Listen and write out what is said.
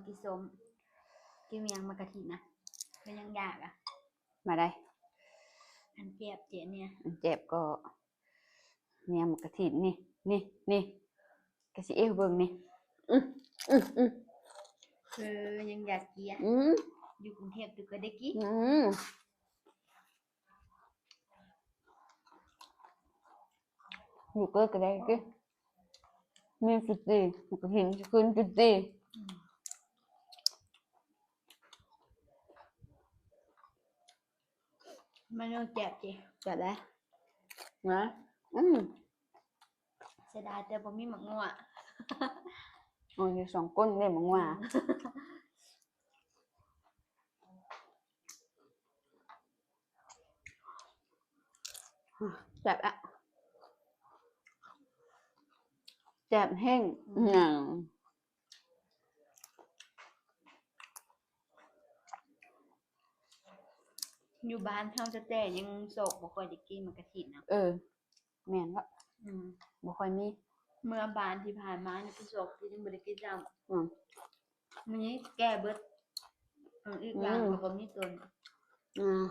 ກິນສົ້ມ ກິນຫຍັງ ໝາກກະທິນນະ ກໍຍັງຢາກອະ ມາໄດ້ ອັນແຈບເຈນີ້ ອັນແຈບກໍ ແນວໝາກກະທິນນີ້ ນີ້ ນີ້ ກະຊິເອວເບິ່ງນີ້ ອື ອື ອື ເອີ ຍັງຢາກກິນ ອື ຢູ່ກຸງເທບຕຸກກໍໄດ້ກິນ ອື ຢູ່ເກີດກໍໄດ້ກິນ ມີຈຸດດີ ໝາກກະທິນຄືຈຸດດີ ອືມ ມັນຕ້ອງແຈບຕິ ແຈບແຫຼະ ນະ ອືມ ເສຍດາຍແຕ່ບໍ່ມີໝາກງົ້ວ ໂອ້ຍ ຢູ່ສອງກົ້ນເດ້ໝາກງົ້ວ ອືມ ແຊບແລ້ວ ແຊບແຮງ ອືມ ຫຍັງ ຢູ່ບ້ານເຮົາແຕ່ໆ ຍັງໂຊກບໍ່ຄ່ອຍໄດ້ກິນໝາກກະທິນນະ ເອີ ແມ່ນລະ ອືມ ບໍ່ຄ່ອຍມີ ເມື່ອບ້ານທີ່ຜ່ານມານີ້ ໄປໂຊກກິນ ຍັງບໍ່ໄດ້ກິນຊ້ຳ ອືມ ມື້ນີ້ແກ່ເບິດ ເອີ ອີກຢ່າງ ອືມ ກໍບໍ່ມີຕົ້ນ ອືມ